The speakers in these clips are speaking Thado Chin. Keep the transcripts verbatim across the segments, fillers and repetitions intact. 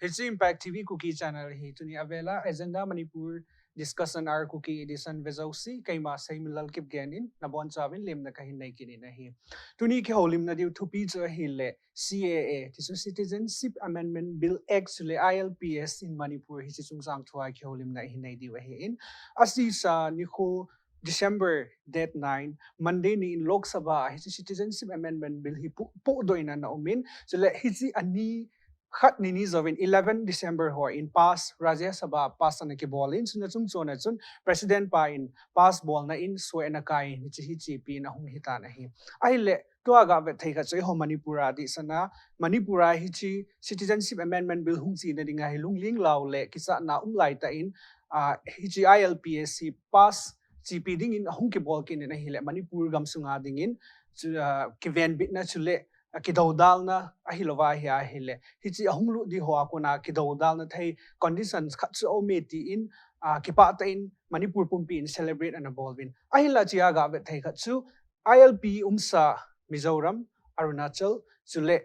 Hiche Impact T V Kuki Channel hi tuni a vela Agenda Manipur Discussion Hour Kuki Edition vejouse, keima Seimilal Kipgen in nabonchauvin lemna kahin nei kit in ahi. Tuni kihoulimna diu thupi chu ahile C A A, tichu Citizenship Amendment Bill Act chule I L P S in Manipur hiche chungchang thua kihoulimna ihin nei diu ahin. Asisa nikho December date nine, Monday ni in Lok Sabha a hiche Citizenship Amendment Bill hi pu-, pohdoh in ana um in, chule hiche ani khat ni ni jouvin eleven December ho in pass, Rajya Sabha pass ana kibol in, chuna chung chona chun President pa in pass bolna in sua ana kai in hiche hiche pi in ahung hitan ahi. Ahile, tua gavet thei khat chu eiho Manipur a dihsana, Manipur a hiche Citizenship Amendment Bill hung chena dinga hi lungling lou le kichatna um laitah in, ah, hiche I L P S hi pass chepi dingin ahung kibol kit in ahile, Manipur gamsunga dingin chu, ah, kivenbitna chule, ah, kidoudalna ahilouva hi ahile, hiche ahung lut di hoa kona kidoudalna thei conditions khat chu aume tin, ah, kipah tah in Manipur pumpi in celebrate ana bol uvin. Ahinla hichea gavet thei khat chu I L P umsa Mizoram, Arunachal, chule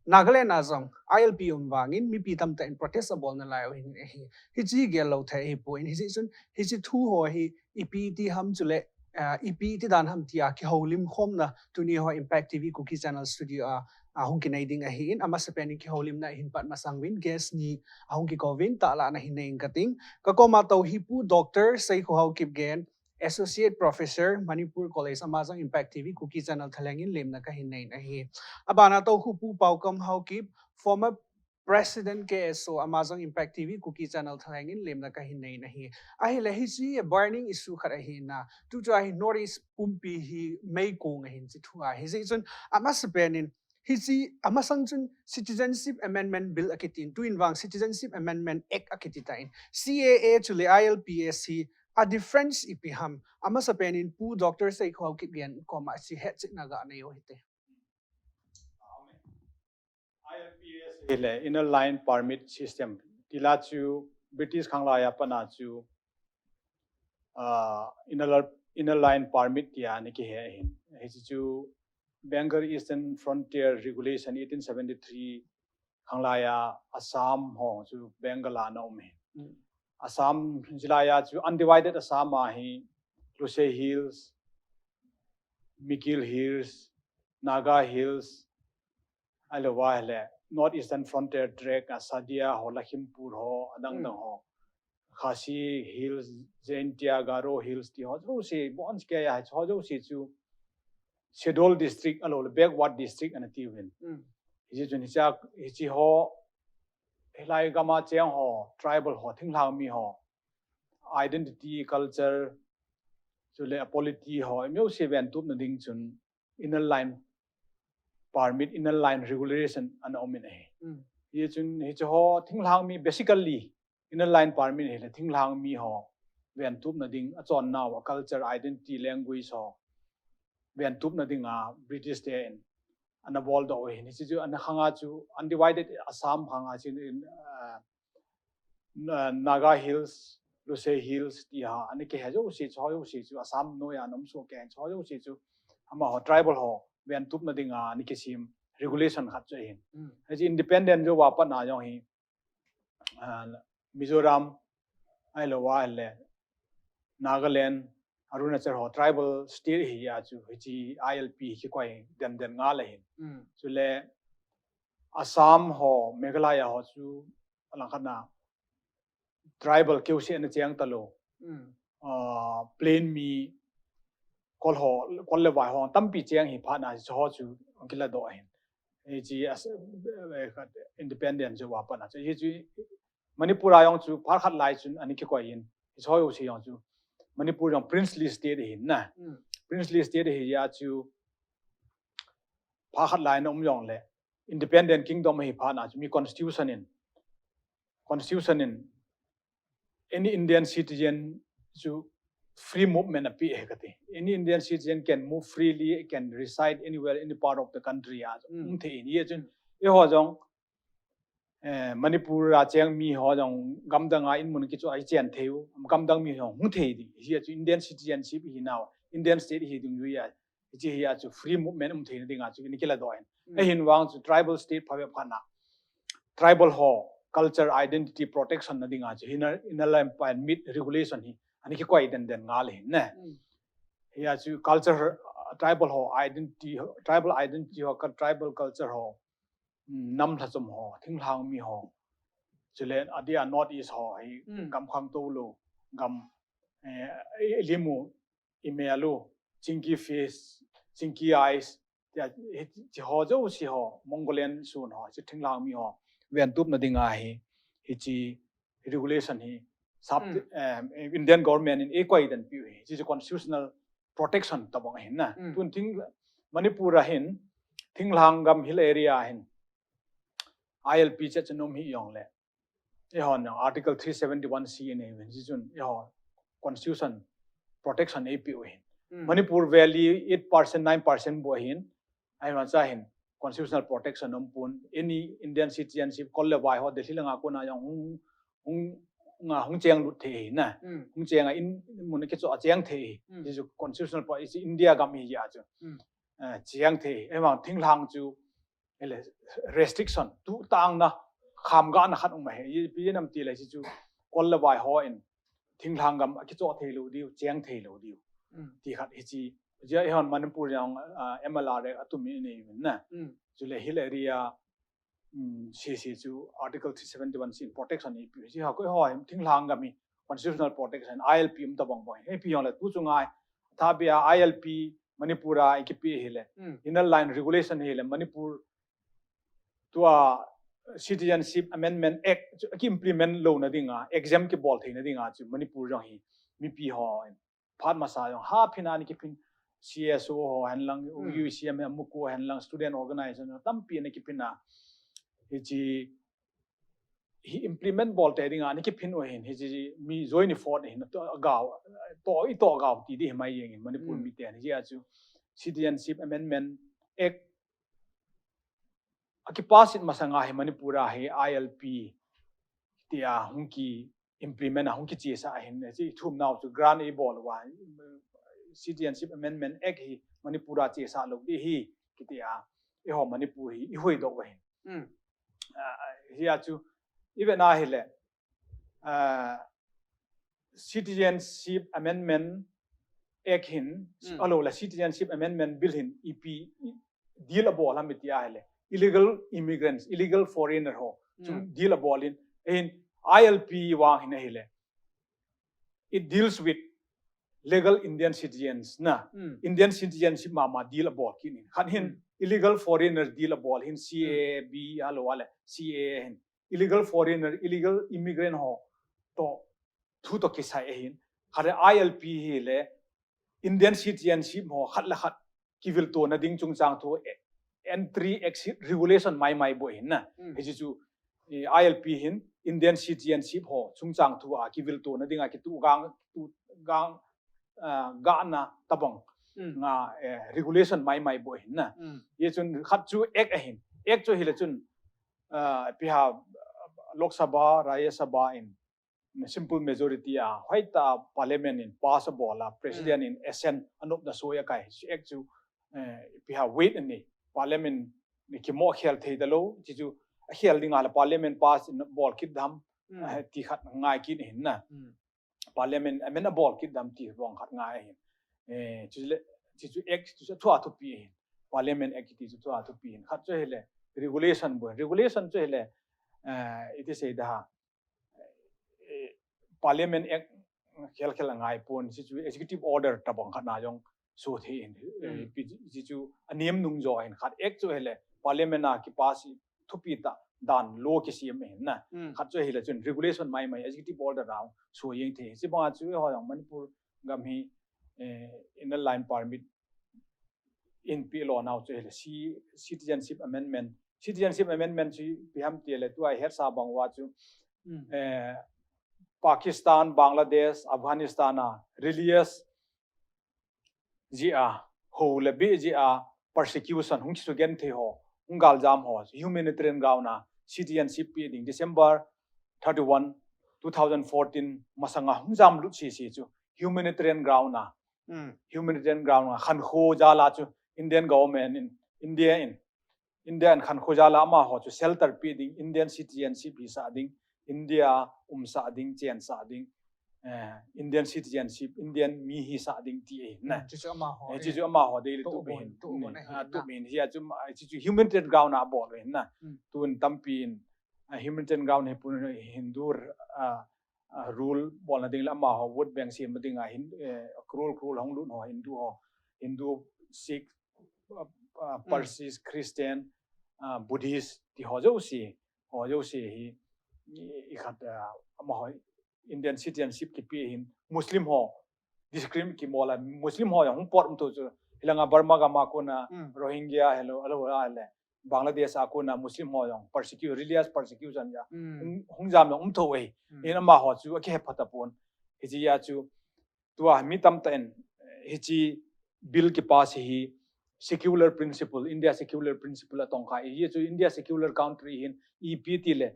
Nagaland a jong I L P um vangin mipi tamtah in protest abol nalai u ahin ahi. Hiche gel lou thei ahipon, hiche chun, hiche thu ho hi ipi iti ham chule, ah, ipi iti dan ham tia kihoulim khomna tuni ho Impact T V Kuki Channel studio a, ah, hung kinei ding ahin, amasapen in kihoulimna ihin pat masang uvin guest ni ahung kikou uvin, tahlah na hin nei inge kating. Kakoma tou hi Pu Doctor Seikhohao Kipgen, Associate Professor, Manipur College, ama jong Impact T V Kuki Channel thalheng in lemna kahin nei in ahi. Abana tou khu Pu Paokam Haokip, former President K S O, ama jong Impact T V Kuki Channel thalheng in lemna kahin nei in ahi. Ahile hiche burning issue khat ahina, tutua hi North East pumpi hi meikong ahin hiche thu a. Hiche chun amasapen in hiche amasang chun Citizenship Amendment Bill akitin, tuin vang Citizenship Amendment Act akiti tan. C A A chule I L P S hi a difference ipi ham? Amasapen in Pu Doctor Seikhohao Kipgen koma hiche hetchetna ga nei u hite. I L P S hile Inner Line Permit System. Tila chu British khanglai a pat a chu, ah, Inner, Inner Line Permit tia ana kihe ahin. Hiche chu Bengal Eastern Frontier Regulation eighteen seventy-three khanglai a Assam ho chu Bengal a ana um ahi. Mm. Assam jilai a chu undivided Assam a hi Lushai Hills, Mikir Hills, Naga Hills, ahilouva ahile North Eastern Frontier Tract a Sadiya ho, Lakhimpur ho, adang dang ho, Khasi Hills, Jaintia, Garo Hills ti ho jouse, bon kei a ho jouse chu Scheduled District ahilouleh Backward District ana tiuvin. Mm. Hiche chun hiche, hiche ho, hilai gam a cheng ho, tribal ho, thinglhang mi ho identity, culture, chule polity ho, mi jouse ventupna ding chun Inner Line Permit, Inner Line Regulation ana um in ahi. Mm. Hiche chun hiche ho thinglhang mi, basically Inner Line Permit hile thinglhang mi ho ventupna ding, achonnau, a culture, identity, language ho ventupna dinga British te in ana boldoh u ahin. Hiche chu ana khang a chu undivided Assam khang a chu in, ah, Na-, Naga Hills, Lushai Hills ti ho ana kihe jouse, chu ho jouse chu Assam noiya ana um soh kei, chu ho jouse chu amaho tribal ho ventupna dinga ana kisem regulation khat chu ahin. Mm. Hiche independent jou a pat a jong hi, ah, Mizoram, ahilouva ahile Nagaland, Arunachal ho tribal state hi a chu hiche I L P hi kikoi den den ngal ahin. Mm. Chule Assam ho, Meghalaya ho chu alangkhat na tribal keu se ana cheng talou. Mm. Ah, plain mi, kol ho, kol le vai ho tampi cheng hi phat a chu ho chu kiladoh ahin. Hiche as, eh, independent jou a pat a chu, hiche Manipur a jong chu phat khat lai chun ana kikoi in, hiche ho jouse jong chu Manipur jong princely state ahin na. Mm. Princely state ahi a chu phat khat lai ana um jongle independent kingdom ahi phat a chu mi constitution in, constitution in any Indian citizen chu free movement apeh ahi kati. Any Indian citizen can move freely, can reside anywhere, any part of the country a chu, mm, um thei in. Hiche chun eiho jong, eh, Manipur a cheng mi ho jong gamdang a inmun kichoi a chen thei u, gamdang mi ho hung thei ding. Hiche chu Indian citizenship ihinau, Indian state ihi ding jeh a, hiche hi a chu free movement um theina dinga chu ana kiladoh in. Mm. Ahin vang chu tribal state phabep khat na tribal ho culture identity protection na dinga chu inner, inner line permit regulation hi ana kikoi den den ngal ahin ne. Hia chu culture, uh, tribal ho identity, tribal identity ho, ka tribal culture ho, mm, nam lhachom ho, thinglhang mi ho, chule adia North East ho hi gam khangtou lou, gam, eh, i limu, i melu, chinky face, chinky eyes, tia, hi, chi ho jouse ho, Mongolian sun ho, chi thinglhang mi ho, ventup na dinga hi, hichi regulation hi, sap, em, Indian government in eikoi den piu hi, chi constitutional protection tabang ahin na. Tun thing, Manipur a hin, thinglhang gam hill area a hin, I L P che che nom hi jong le. Eihon Article three seventy-one C in ei ven, chi chun, eiho constitution protection eipiu ahin. Manipur Valley eight percent, nine percent bou ahin, ahivang cha hin constitutional protection um pon, any Indian citizenship, kol le vai ho, Delhi langa kona jong hung, hung, nga hung cheng lut thei ahi na. Hung cheng a in, mun kicho a cheng thei ahi. Chi chu constitutional pro-, is India gam hi jeh a chu. Eh, cheng thei ahi. Ahivang thinglhang chu, ele, restriction, tu tang na, kham ga na khat um ahi. Ipi nam ti le chi chu, kol le vai ho in, thinglhang gam a kicho thei lou diu, cheng thei lou diu. Ti khat hichi, jia eihon Manipur jong, ah, M L R a tum in ei ven na. Chule hill area, um, C C chu Article three seventy-one C protection eipiu. Chi ha koi ho, thinglhang gam hi constitutional protection, I L P um tabang bang. Eipi jong le tu chu ngai. Thabia I L P Manipur a ikipi hile. Inner line regulation hile Manipur tua Citizenship Amendment Act chu ki implement lou na dinga, exempt kibol thei na dinga chu Manipur jong hi mipi ho in phat masa jong ha phin a ana kiphin, C S O ho hen lang, U C M, MUCO hen lang, student organization ho tampi ana kiphin a. Hichi hi implement bol te dinga ana kiphin u ahin, hichi mi join force ahin, to gao, to i to gao ti di hi mai jeng in Manipur mi te ahin, hijeh a chu Citizenship Amendment Act a kipass in masanga hi Manipur a hi I L P tia hung ki implement a hung kichesa ahin, chi thum nau chu grant eibol uva, Citizenship Amendment Act hi Manipur a chesa lou di hi, kitia, eiho Manipur hi, i huidoh u ahin. Ah, hia chu, i vet na hile, ah, Citizenship Amendment Act hin, alo la Citizenship Amendment Bill hin, ipi, i, deal abol ham iti ahile. Illegal immigrants, illegal foreigner ho, chu deal abol in, ahin I L P vang hin ahile. It deals with legal Indian citizens na. Indian citizenship mama deal abol kit in. Khat hin illegal foreigner deal abol hin C A B alo ale C A A hin. Illegal foreigner, illegal immigrant ho to thu to kisai ahin. Khat I L P hile Indian citizenship ho khat le khat kivilto na ding chungchang thu, e, entry exit regulation mai mai bou ahin na. Hichi chu, e, I L P hin Indian citizenship ho chungchang thu a kivilto na ding a kitu gang, tu gang, ah, gana tabang nga, e, regulation mai mai bou ahin na. Hichun khat chu act ahin. Act chu hile chun, ah, ipi ham Lok Sabha, Rajya Sabha in simple majority a, hoitah a parliament in pass abol a, president in assent anop na soi akai, act chu, eh, ipi ham weight anei, parliament in kimo khel thei talou, chi chu akhel ding a le parliament pass in bol kit dam, eh, ti khat ngai kit ahin na. Parliament amend abol kit dam ti bang khat ngai ahin. Eh, chu le, chi chu act chu thua thupi ahin. Parliament act ti chu thua thupi ahin. Khat chu hile regulation bou. Regulation chu hile, eh, iti sei da ha. Eh, Parliament Act khel khel angai pon, chi chu executive order tabang khat na jong so thei in, eh, pi-, chi chu anem nung jo in khat act chu hile Parliament a kipass thupi tah dan law kisem ahin na. Khat chu hile chun regulation mai mai executive order a so jeng thei. Chi banga chu eiho jong Manipur gam hi, eh, Inner Line Permit in pi lo nau chu hile ci-, Citizenship Amendment. Citizenship Amendment chu ipi ham ti le tua hetsa bang uva chu, eh, Pakistan, Bangladesh, Afghanistan a religious jeh a, ho le beh jeh a persecution hung kisugenthei ho, hung galjam ho, humanitarian ground a citizenship pe ding December thirty-one, two thousand fourteen masanga hung jamlut sese chu humanitarian ground a, humanitarian ground a khankho jal a chu Indian government in, India in India in khankho jal a amaho chu shelter pe ding, Indian citizenship hisah ding, India umsah ding, chensah ding, eh, Indian citizenship, Indian mi hisah ding ti ahi na. Hmm, chuchu amaho, eh, chuchu amaho dei le tup ahin, tup ahin, tup ahin. Hijeh a chu, chuchu humanitarian ground a bol ahin na. Hmm. Tun tampi in, ah, humanitarian ground hi pun Hindu, ah, ah, rule bolna ding le amaho vote bank sem ding a hin, eh, crore crore hung lut ho, Hindu ho, Hindu, Sikh, ah, ah, Parsis, Christian, ah, Buddhist ti ho jouse, ho jouse hi, i, i khat, ah, amaho Indian citizenship kipe hin Muslim ho discrim kibol a Muslim ho jong hung pot um to chu hilanga Burma gam a kona Rohingya hello hello a le Bangladesh a kona Muslim ho jong persecute, religious persecution ja hung, hung jam jong um to e. In amaho chu akihe phat apon. Hijeh a chu tua mi tamtah in, eh, hiche bill kipass hi secular principle, India secular principle atongkha. Hijeh chu India secular country hin ipi ti le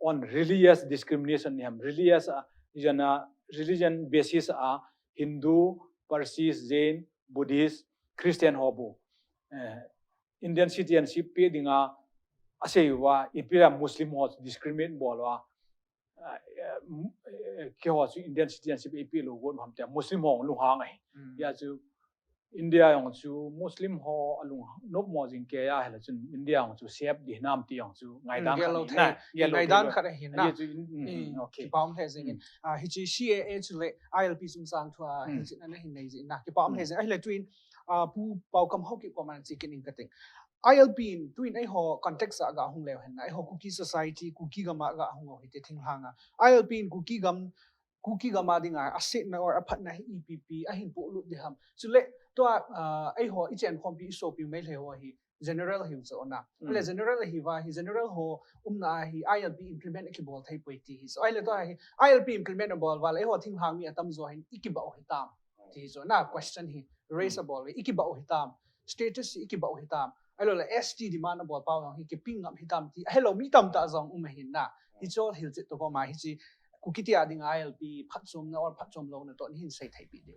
on religious discrimination ni ham, religious a, jana religion basis a Hindu, Parsis, Jain, Buddhist, Christian ho bou, eh, Indian citizenship pe dinga asei uva, ipi a Muslim ho discriminate bol uva, ah, eh, m-, eh, keiho chu Indian citizenship eipeh lou got ham tia Muslim ho lunghang ahi. Hijeh a chu India jong chu Muslim ho alung nopmo jing kei a hile chun India jong chu safe di hinam ti jong chu ngaidan khat ahi na, ngaidan khat ahi na. Hijeh a chu in, mm, okay. Kipa um lheh jingin. Ah, hiche C A A chu le I L P chungchang thu a hiche ana hin nei jing na. Kipa um lheh jing. Ahile tuin, ah, Pu Paokam Haokip koma chi kit ing kate. I L P in, tuin eiho context a ga hung leu hen na, eiho Kuki society, Kuki gam a ga hung u hite thinglhang a. I L P in Kuki gam, Kuki gam a dinga, asetna or aphatna hi ipi pi, ahin polut di ham. Chule, tua, ah, eiho, i chenkhompi, i sopi Meitei ho hi, general hiu chu na. Ahile general hiuva, hi general ho, umna a hi, I L P implement akibol thei poi ti hi. So, ahile tua hi, I L P implement abol uva le, eiho thinglhang mi atamjo hin, i kibah u hitam. Ti hi chu na, question hi, raise abol uve, i kibah u hitam. Status hi i kibah u hitam. Ahilou le S T demand abol pau jong hi kiping ngam hitam ti. Ahilou mi tamtah jong um ahin na. Hichu hilchet to poma hiche Kuki te a dinga I L P phatchomna or phatchom louna toh nahin sei thei pi diu.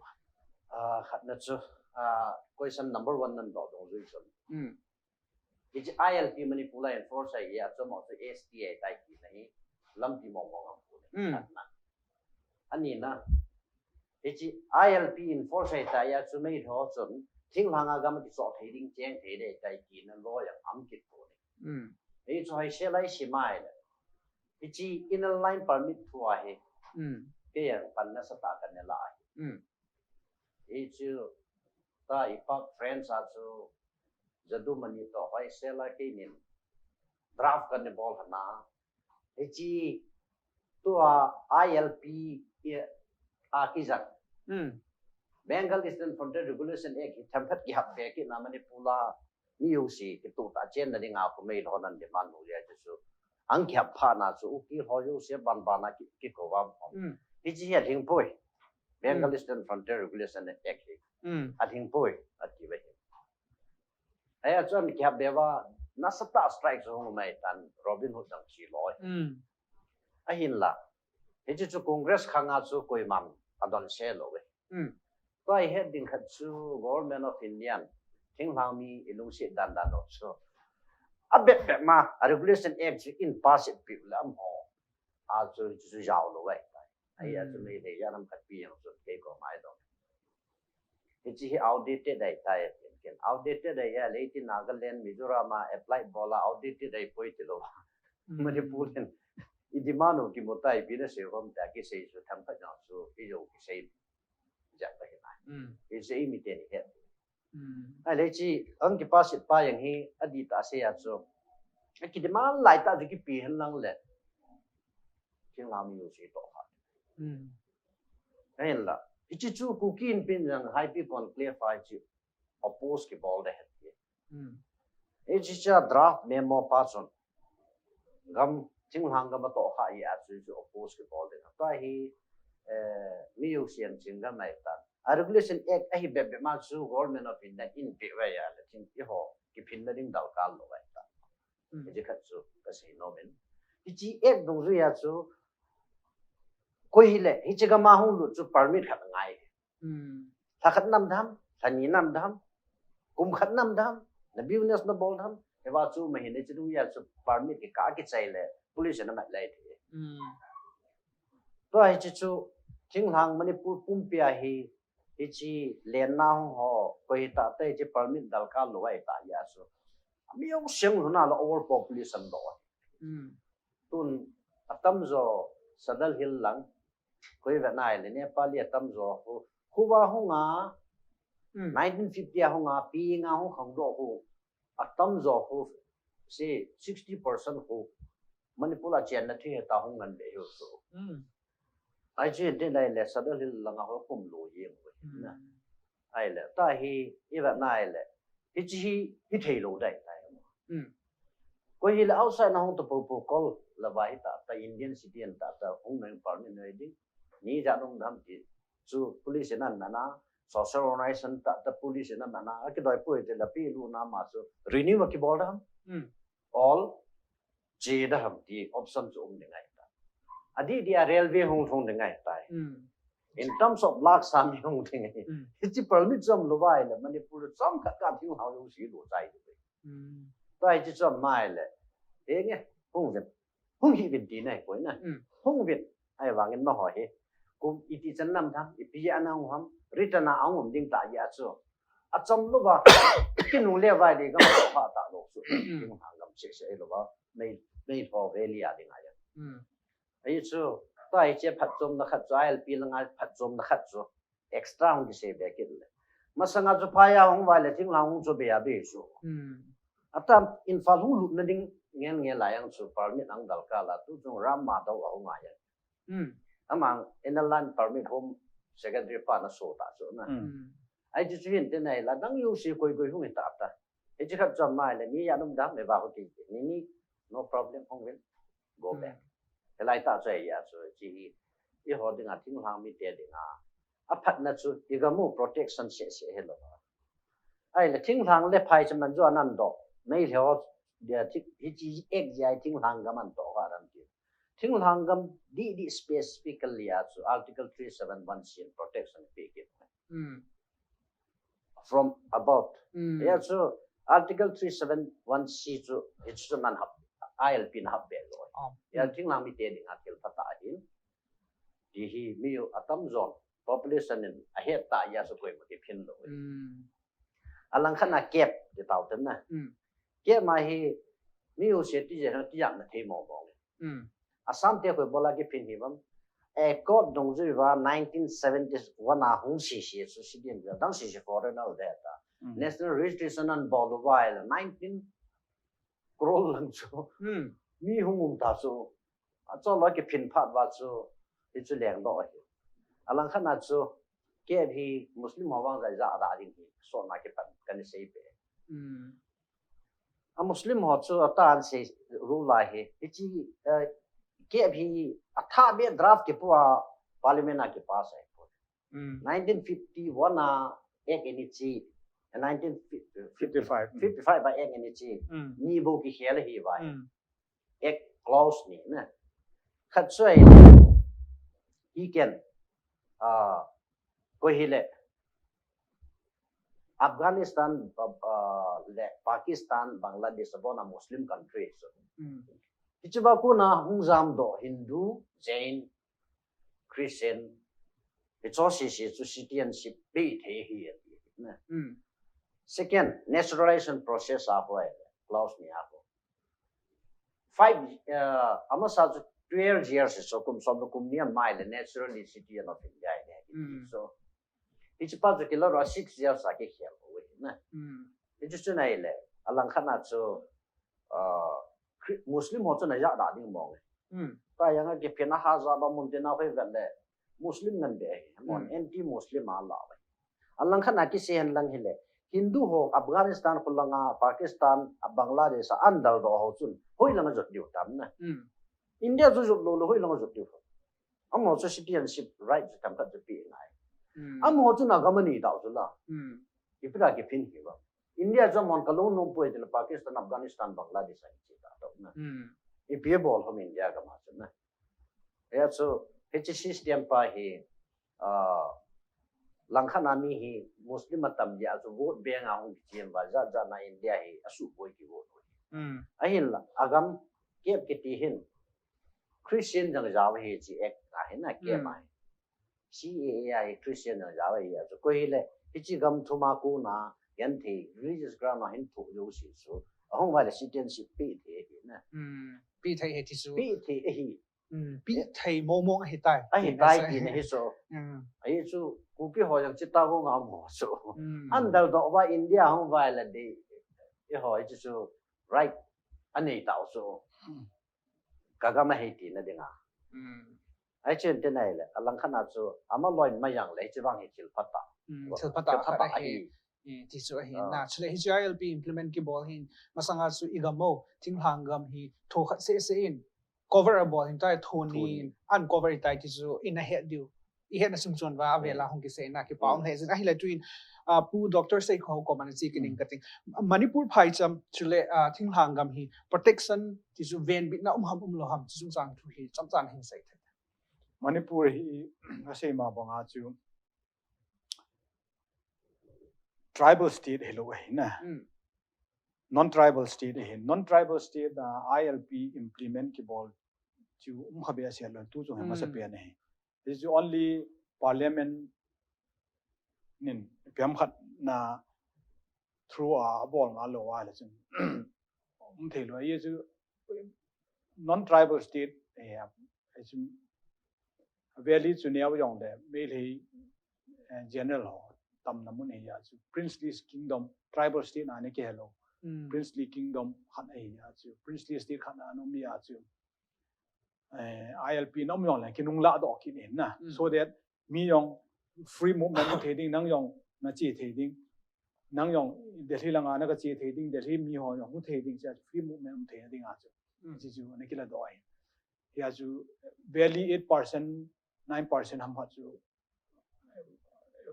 Ah, khatna chu, ah, question number one nan doh dong jui chun. Hiche I L P Manipur a enforce ahi a, chomang chu S T ahitai tina hi lampi mong mong ang pu ni. Khatna. Anina, hiche I L P enforce ahitai a chu Meitei ho chun thinglhang a gam kichoh thei ding cheng thei ding ahitai tina law jong um kit pu ni. Hichu hoi se lai si mai le. Hiche Inner Line Permit thu ahi. Kei jong pan nasatah kana la ahi. Hichu ta i pak France a chu Jadumani toh hoi se la kei nin draft kana bol hana. Hiche tua I L P a kijat. Bengal Eastern Frontier Regulation Act hi themkhat kihap be kit na Manipur a mi jouse kituh tah chenna dinga khu Meitei ho nan demand u le chu. Ang kihap phat na chu uki ho jouse ban ban a ki, kikou va. Hiche hi alhing poi. Bengal Eastern Frontier Regulation Act hi. Alhing poi, ati ve hi. Hia chun kihap be uva, nasatah strike chu hung um ahitan, Robin Hood dang chi loi. Ahinla, hiche chu Congress khang a chu koiman adon se lou ve. Tua i het ding khat chu Government of India in thinglhang mi i lungset dan dan lou chu. A bep bep ma, a Regulation Act chu in pass it piu le amaho. A chu, chu, chu jao lou ahitai. Ahi a chu Meitei jat ham khat pi jong chu kei koma i dong. Hiche hi outdated ahitai, ken, ken outdated ahi a, leitin Nagaland, Mizoram a apply bol a outdated ahi poi ti lou. Manipur in, i demand u kimu tai, ipi nasei khom tia kisei chu themkhat jong chu, i jou kisei jat ahi nai. Hiche i miten i het. Ahile hiche, ang kipass it pa jong hi, adih tah a sei a chu. Aki demand lai tah chu kipe hen lang le. Thinglhang mi jouse toh kha. Ahinla. Hiche chu Kuki Inpi in jong High Peak Conclave a hiche oppose kibol de het. Hiche cha draft memo pa chun. Gam, thinglhang gam atoh kha ahi a chu, chu oppose kibol ding. Tua hi, eh, mi jouse in chingam ahitan. A Regulation Act ahi bep bep ma chu Government of India in pe uva ahi a, le thing eiho kiphinna ding darkar lou ahitan. Hiche khat chu kasei nom in. Hiche Act dungjuia chu, koi hile, hiche gam a hung lut chu permit khat angai. Lha khat nam dam, lha ni nam dam, kum khat nam dam, na business na bol dam, Eva chu ma hin, hiche dungjuia chu permit kikah kichai le police in amat lai thei. Hmm. Tua hiche chu thinglhang Manipur pumpia hi, hiche lenna hung ho, koi hitah tah hiche permit dalkal lou ahi tah jeh a chu, mi hung seng lhun a le overpopulation doh. Hmm. Tun atamjo Sadar Hill lang, koi vet nai le Nepali atamjo khu, khuva hung a, Hmm. nineteen fifty a hung a, pi nga hung khangdoh khu, atamjo khu, se sixty percent khu Manipur a chenna thei hita hung ngan ve hiu chu. Hmm. Ahi chu hiti nai le Sadar Hill langa ho kum lou jeng u Hmm. na. Ahile, tua hi, i vet nai le, hiche hi, hithei lou dai tai. Hmm. Koi hile outside na hung ta popo Kol lava hitah tah, Indian citizen tah tah, hung nai permit nei ding. Ni ja nung dam ti chu police in amat a, social organization tah tah police in amat a, akidoi poi ti le pi lu na ma chu renew akibol dam. Hmm. All che da ham ti option chu um ding ahi tai. Adih dih a railway hung lhung ding ahi tai. Hmm. In terms of lakh sang mi hung ding ahi. Hmm. Hiche permit chu um lou vai le Manipur chomkhat kah thinglhang jouse lou chai ding. Hmm. Tua hiche chu um mai le. Henge, hung uvin. Hung hih uvin ti nai koi na. Hmm. Hung uvin. Ahivangin nangho hi kum iti chan nam tham, ipi a nahung ham, return a hung um ding tah jeh a chu. Achom louva, kinungle vai ding gam pha tah lou chu. Hmm. Thinglhang gam seh seh hilouva, mei, meilhou valley a ding ahi. Hmm. Ahi chu, tua hiche phatchomna khat chu, I L P langa phatchomna khat chu, extra hung kisei be kit le. Masanga chu phai a hung vai le thinglhang hung chu be a be chu. Hmm. Atam Imphal hung lutna ding ngen ngen lai ang chu permit ang dalkal a tu chung Ram Madhav ahung a jeng. Hmm. Amang Inner Line Permit Home Secretary pa na so ta chu na. Hmm. Hmm. Ahi chu chu hin te nai la dang jouse koi koi hung hi tah tah. Hiche khat chu um mai le ni ja nung dam le va ho ti ni ni no problem hung uvin. Go back. Hmm. Hilai tah chu ahi a chu hiche hi. Eiho dinga thinglhang mite dinga. Aphatna chu igam u protection seh seh hilou. Ahile thinglhang le phaicham nan chu anan doh. Meilhei ho dia thi, hiche act jeh a thinglhang gam ahin toh kha dam ti. Thinglhang gam dih dih specifically a chu Article three seven one C in protection pe kit. Hmm. From above. Hmm. Hia chu Article three seven one C chu, hichu chu nan hap, I L P in hap be lou. Oh. Hia Hmm. thinglhang mite dinga thil phatah ahin. Ti hi mi u atamjon population in ahet tah jeh a chu koima kiphin lou. Hmm. Alangkhat na Cape ti tao ten na. Hmm. Cape ma hi mi u se ti jeh a tijat na thei mo mo. Hmm. Assam te koi bol a kiphin hi bam. Accord dungjui uva nineteen seventy-one a hung sese chu C D M dang sese foreigner de ta. Hmm. National registration ahin bol uva ahile nineteen crore lang chu. Hmm. Mi hung um ta chu. Achol a kiphin phat uva chu, hichu lengdoh ahi. Alangkhat na chu, Cape hi Muslim ho vang jeh a jah da ding hi, sotna kipan kana sei be. Hmm. A Muslim ho chu atan sei rule a hi, hiche, eh, Cape hi athah be draft kipu a parliament a kipass ahi. Hmm. Nineteen fifty-one a Act in ichi, nineteen fifty-five. Fifty-five. Fifty-five a Act in ichi. Hmm. Ni bou kikhel ahi vai. Hmm. Act clause ni na. Khat chu ahi, he can, ah, koi hile, Afghanistan, ah, le Pakistan, Bangladesh, abon a Muslim country chu. Hmm. Hiche va kona hung jamdoh Hindu, Jain, Christian, hicho sese chu citizenship pe thei ahi ati na. Hmm. Second, naturalization process a hoi, clause ni a ho. Five, uh, amasa chu twelve years, so kum som le kum ni a mai le naturally citizen of India ahi ne. Hmm. So, hiche pa chu kila ro six years a kikhel u ahi na. Hmm. Hichu chu nai le, alangkhat na chu, uh, Chri-, Muslim ho chu na jah da ding mong e. Hmm. Tua jang a kiphin a ha ja ba mun tin a hoi vet le Muslim ngan be ahi. Mon Hmm. anti-Muslim a la ba. Alangkhat na kisei hen lang hile. Hindu ho Afghanistan khu langa, Pakistan, a Bangladesh a ahin daldoh ho chun. Hoi langa jot diu tam na. Hmm. India chu jot lou le hoi langa jot diu. Amaho chu citizenship right chu themkhat chu pe ngai. Hmm. Amaho chu Naga ahi tao chu la. Hmm. Ipi dia kiphin hi ba. India chu amahon kalung nom poi ti le Pakistan, Afghanistan, Bangladesh a kiche ta tao na. Hmm. Ipi bol ham India gam a chu na. Hia chu, hiche system pa hi, ah, langkhat na mi hi Muslim atam jeh a chu vote bank a hung kichem uva, jat jat na India hi asuboi kivote u. Hmm. Ahinla, agam kep kiti hin Christian jong jao hi chi ek ahin a kep ahi. C A A hi Christian jong jao hi a chu. Koi hile, hichi gam thuma kona, genthei, religious ground a hin thoh jouse chu. Ahung uva le citizenship pe thei ahi na. Hmm. Pe thei ahi ti chu. Pe thei ahi. Hmm. Pe thei mong mong ahi tai. Ahi tai ti na hi chu. Hmm. Ahi chu, Kuki ho jong chita ho nga mo chu. Hmm. An daldoh uva India hung uva le dei. Eiho hichi chu right anei tau chu. Hmm. Ka gam ahi tina dinga. Hmm. Ahi chen te nai le, alangkhat a chu, ama loi ma jang le, hichi vang hi thil phatah. Hmm, thil phatah khat ahi. Eh, ti chu ahi na. Chule hichi I L P implement kibol hin, masanga chu i gam u, thinglhang gam hi, tho khat seh seh in, cover abol hin tai, tho ni in, uncover i tai ti chu, i na het diu. I hetna sung chon uva, avel a hung kisei na, kipa um lheh jin. Ahile tuin, ah, Pu Doctor Seikho koma na che kit ning kating. Manipur phaicham, chule, ah, thinglhang gam hi, protection, ti chu venbitna um ham um lou ham, chu chungchang thu hi, chomcha hin sei thei. Manipur hi, asei ma banga chu, tribal state hilou ahi na. Hmm. Non-tribal state ahi. Non-tribal state, ah, I L P implement kibol chu um kha behseh lou tu chu hi masa pen ahi. This is only parliament nin ipi ham khat na through a, abol ngal lou a le chun um thei lou. Ahi chu non-tribal state, eh, ahi chu valley chu neo jong le Meitei, eh, general ho tamna mun ahi a chu princely kingdom, tribal state na ni kihe lou. Hmm. Princely kingdom khat ahi a chu, princely state khat na um ahi a chu. Eh, I L P na um jong le kinunglah doh kit in na. Hmm. So that mi jong free movement mu thei ding, nang jong na che thei ding. Nang jong Delhi langa na ka che thei ding, Delhi mi ho jong mu thei ding, che free movement mu thei ding a chu. Hmm. Hichi chu na kila doh ahi. Hia chu valley eight percent, nine percent ham khat chu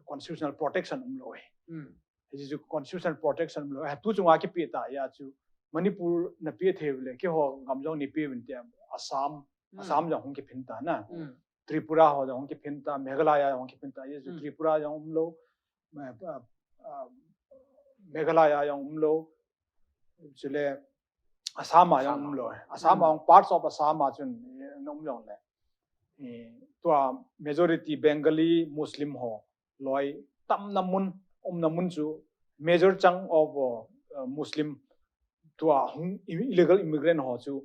constitutional protection um lou ahi. Hmm. Hichi chu constitutional protection um lou ahi. Tu chunga kipe ta ahi a chu Manipur na pe thei le, keiho gam jong ni pe uvin te Assam, hmm, Assam jong hung kiphin ta na. Hmm. Tripura ho jong hung kiphin ta, Meghalaya jong hung kiphin ta, ahi chu, hmm, Tripura jong um lou, eh, ah, ah, Meghalaya jong um lou, chule Assam a jong um lou, Assam a jong parts of Assam a chun, eh, na um jong le. Eh, tua majority Bengali Muslim ho loi tamna mun, umna mun chu major chunk of, uh, uh, Muslim tua hung i-, illegal immigrant ho chu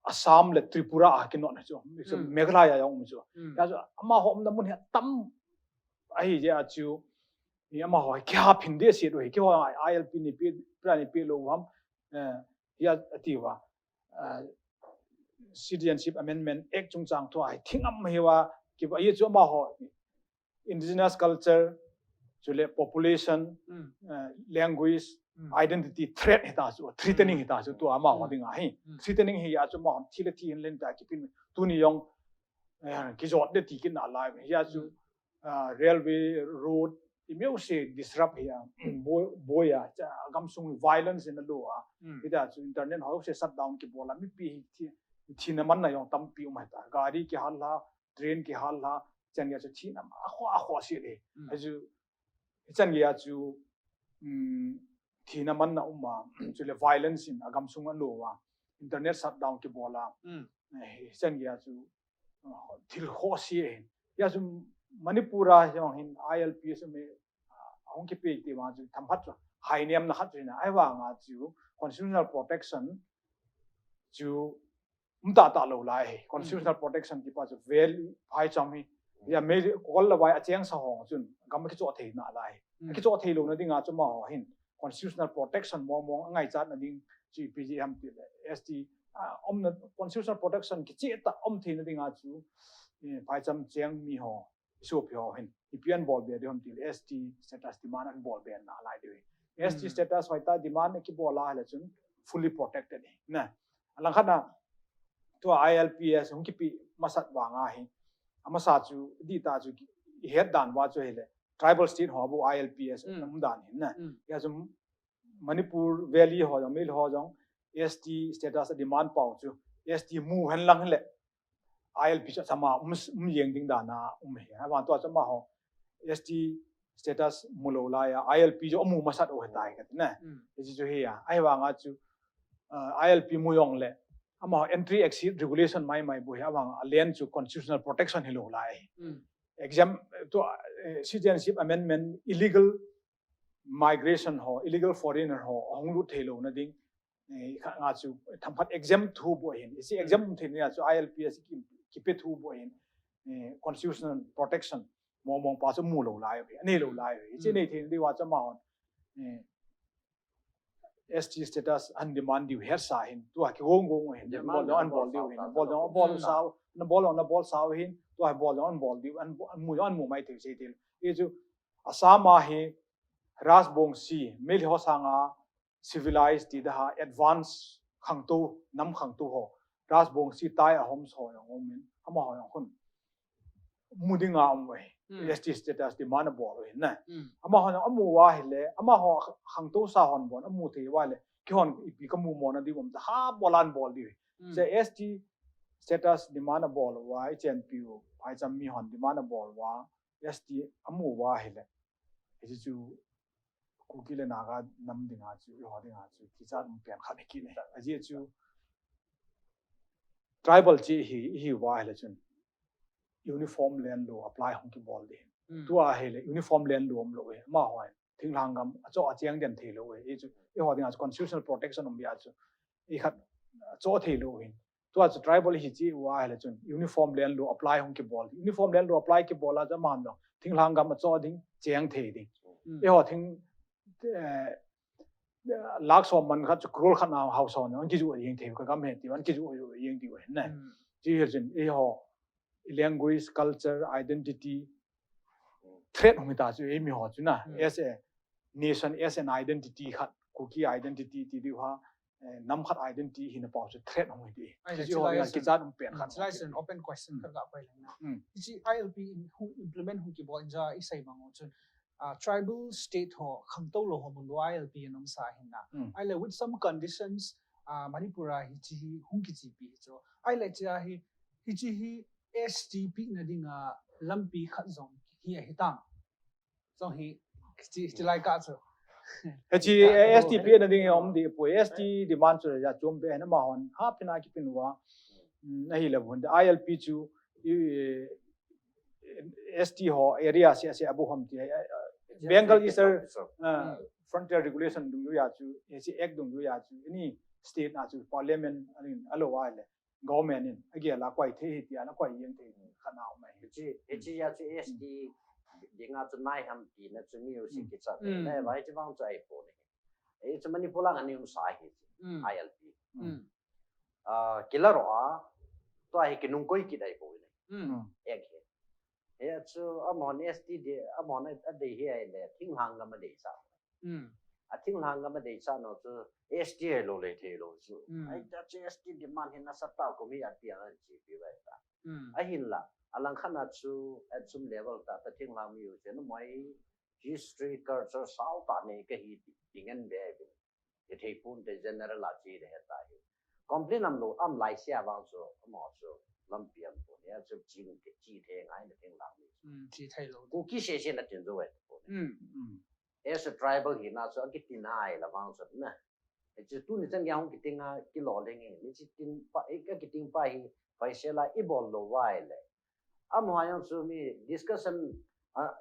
Assam le Tripura a kinot na chu. So, hmm, Meghalaya jong um chu. Hmm. Hia chu amaho umna mun hi tam ahi jeh a chu. Ni amaho hi kihaphin ding ahi chu hi keiho I L P ni pe, pra ni pe lou ham. Eh, hia ati uva. Eh, Citizenship Amendment Act chungchang thu a hi thing am hi uva. Kiva ahi chu amaho indigenous culture, chule population, hmm, eh, language, hmm, identity threat hita chu, threatening, hmm, hita chu, tua amaho, hmm, dinga hi. Hmm. Threatening hi a chu amaho thi le thi hin len ta kipin tuni jong, eh, kijot de ti kit nalai. Hia chu, hmm, ah, railway, road, imajouse disrupt hi a, boi, boi a, cha, gamsung violence in a lo a. Hmm. Hita chu internet ho se shut down kibol a, mipi hi thi, thina manna jong tampi um hita. Gari kihal a, train kihal a, chan gei a chu thina ma, akho, akho se le. Hmm. Ahi chu, chan gei a chu, um, thina manna um a, chule violence in a gamsung a lo a, internet shutdown kibol a, hmm, eh, chan gei a chu, uh, thil kho se ahi. Hia chu Manipur a jong hin I L P chu mi, uh, hung kipe ti vang chu themkhat chu, hai niamna khat chu na, ahivang a chu constitutional protection chu um tah tah lou lai, constitutional protection ti pa chu vel phaicham hi. Hmm. Hia Meitei kol le vai a cheng sa ho chun gam kichoh thei nalai. Hmm. Kichoh thei louna dinga chu amaho hin constitutional protection mong mong angaichat na ding chu ipi jeh ham ti le S T, ah, umna constitutional protection kicheh tah um theina dinga chu, eh, phaicham cheng mi ho, sopi ho hin ipi ahin bolbe diu ham ti le S T status demand ahin bolbe nalai diu hi. Hmm. S T status hoitah demand kibol a le chun fully protected hi na. Alangkhat a tua I L P S hung kipe masat vang a hi, amasa chu, dih tah chu, i het dan uva chu hile, tribal state ho bou I L P S, hmm, um dan hin na. Hmm. Hia chu Manipur Valley ho jong, Meitei ho jong, S T status a demand pau chu, S T mu hen lang hile, I L P chu achama um, um jeng ding dan a um hi. Ahivang tua chu amaho S T status mu lou lai a, I L P chu amu masat u ahitai kati na. Hmm. Hichi chu hi a, ahivang a chu, uh, I L P mu jong le, amaho entry exit regulation mai mai bou hi, amavang a land chu constitutional protection hilou lai. Mm. Exam to uh, citizenship amendment, illegal migration ho, illegal foreigner ho ahung lut thei louna ding, eh, kha nga chu themkhat exempt thu bou ahin. Hiche exempt um theina chu I L P a chu ki, kipe thu bou ahin. Eh, constitutional protection mong mong pa chu mu lou lai uve, anei lou lai uve. Hiche Mm. nei theina diuva chu amahon, eh, S T status ahin demand diu hetsa ahin, tua kigong gong ahin. Demand Bol jong ahin bol bol diu sao ahin, sao bol jong sao. abol Mm. sao, ana bol jong ana bol sao ahin, tua bol jong ahin bol diu, ahin, ahin mu jong ahin mu mai thei sei thei. Hichu Assam a hi Rajbongshi, Meitei ho sanga civilized ti daha advance khangtou, nam khangtou ho, Rajbongshi, Tai, Ahom ho jong umin, amaho jong khun mu dinga um uve. Mm. S T status demand abol uve na. Mm. Amaho jong amu uva ahile, amaho khangtou sa hon bon amu thei uva ahile, keihon ipi kamu mona diu um ta, ha bol ahin bol diu. Mm. Hiche S T status demand abol uva, ichenpi u, phaicham mi hon demand abol uva, S T amu uva ahile, hiche chu Kuki le Naga nam dinga chu, eiho dinga chu kichat um pen khat ahi kit e. Ajeh chu tribal chi hi, ihi uva ahile chun uniform land law apply hung kibol ding. Mm. Tua ahile uniform land law umlou e, amaho hin thinglhang gam achoh a cheng den thei lou e. Hichu eiho dinga chu constitutional protection um bia chu, ikhat achoh thei lou hin. Tua chu tribal hi chi uva ahile chun uniform land law apply hung kibol. Uniform land law apply kibol a chu amahon jong thinglhang gam achoh ding, cheng thei ding. Mm. Eiho thing, eh, lakh som man khat chu crore khat na haosa hon jong kijuh jeng thei, ka gam hi tiu, ahin kijuh jeng diu ahin na. Mm. Chi hi chun eiho language, culture, identity threat hung hita chu eimi ho chu na. Mm. As a nation, as an identity khat, Kuki identity ti diu ham, eh, nam khat identity hina pau chu threat hung hiti. Ai, Chi le, chu ho chilai dinga chun, kichat um pen khat. Chilai chun open question Mm. khat ga pai lang na. Mm. Hiche I L P in hung implement hung kibol in jeh a isei bang u chun, ah, tribal state ho khangtou lou ho mun u I L P in umsa ahin na. Mm. Ahile with some conditions, ah, Manipur a hiche hi hung kichepi hi chu. Ahile hiche a hi, hiche hi S T pehna dinga lampi khat jong hi ahi tam. Jong hi, hiche, hiche lai kah chu. Hiche, eh, S T pehna ding hi um ding poi, S T demand chu ja chom be na, amahon ha pina kipen uva. Mm, ahile vun, I L P chu, i, eh, S T ho area se se abu ham ti, eh, eh, Bengal Eastern, uh, Mm. Frontier Regulation dungjuiya chu, hiche act dungjuiya chu, any state na chu parliament ahin alou ahile, government in agel a koi thei hi tia ana koi jeng thei khat na um ahi. Hiche, hiche a chu S T dinga chu nai ham tina chu mi u si Mm. kichat. Mm. Nai va hiche vang chu ahipoi. Hiche Manipur lang a ana umsa hi Mm. I L P. Mm. Ah, kila ro a, tua hi kinung koi kit ahipoi. Mm. Ek hi. Hichu amahon S T ding, amahon adei hi ahile, thinglhang gam a deisah. Mm. Athinglhang gam a deisah nau chu S T ahilou le thei lou chu. Mm. Ahita chu S T demand hi nasatah a kum hi api a ana chepi uve ta. Mm. Ahinla, alangkhat a chu at some level tah a thinglhang mi u chu, numei history culture sao tah nei kahi ti, ti ngen be be. Hithei ponte, general a che ding ahi ta hi. Complain aum lou, aum lai sia vang chu, amaho chu lampi aum poi, achu ching te, che thei ngai na thinglhang mi. Mm, che thei lou. Kuki sese na tin jou e poi. Mm. Mm. As a tribal hina chu akitin ahile vang chu na. Hichu tuni chan gei hung kitin a kilolhing e. Hiche tin pa, eh, akitin pa hi, paisa la ibol lou uva ahile. Amaho jong chu mi discussion, ah,